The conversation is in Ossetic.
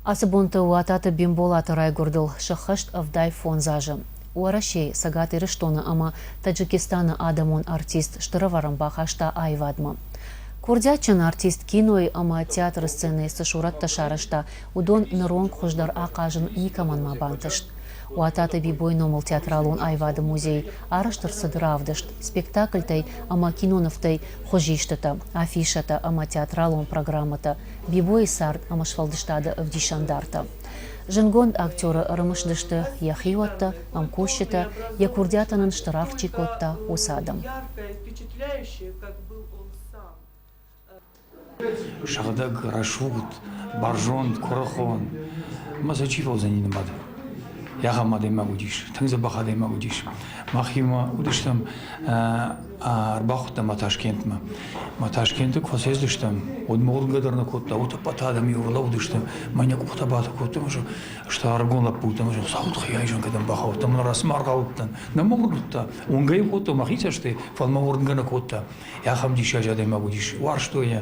Ацы бонты Уататы Бимболаты райгуырдыл сӕххӕст 75 азы. Уӕрӕсейы, Цӕгат Ирыстоны ӕмӕ Таджикистаны адӕмон артист стыр ӕвӕрӕн бахаста аивадмӕ. Курдиатджын артист кинойы ӕмӕ театры сценӕйы цы сурӕттӕ сарӕзта, уыдон ныронг хуыздӕр ахъазын никӕмӕн ма бантыст. Уататы Бибойы номыл театралон аивады музейы арӕзт ӕрцыд равдыст спектакльтӕй ӕмӕ кинонывтӕй хуызистытӕ, афишӕтӕ ӕмӕ театралон программӕтӕ, Бибойы цард ӕмӕ сфӕлдыстады ӕвдисӕндартӕ. Зындгонд актеры ӕрымысыдысты йӕ хиуӕттӕ, ӕмкусджытӕ, йӕ курдиатӕн ын стыр аргъ чи кодта, уыцы адӕм. Сыгъдӕг, рӕсугъд, бӕрзонд, куырыхон. Ӕмӕ сӕ чи фӕуыдзӕни нымад? Ахӕм адӕймаг уыдис, тынг дзӕбӕх адӕймаг уыдис. Махимӕ уыдыстӕм, ӕрбахуыдтам ма Ташкентмӕ. Ма Ташкенты куы фӕцӕйцыдыстӕм, уӕд мӕ уырнгӕ дӕр нӕ кодта, утӕппӕт адӕм-иу ӕрлӕууыдысты, мӕнӕ къухтӕ батӕ кодтой, стӕй ӕрыгон лӕппутӕ, Хуыцауы тыххӕй айзӕн кӕдӕм бахаудтӕн, мӕ расмӕ аргъауыдтӕн. Нӕ мӕ уырныдта, уынгӕ йӕ кодтон мӕхи цӕстӕй, фӕлӕ мӕ уырнгӕ нӕ кодта. Ахӕм диссаджы адӕймаг уыдис, уарзтой йӕ.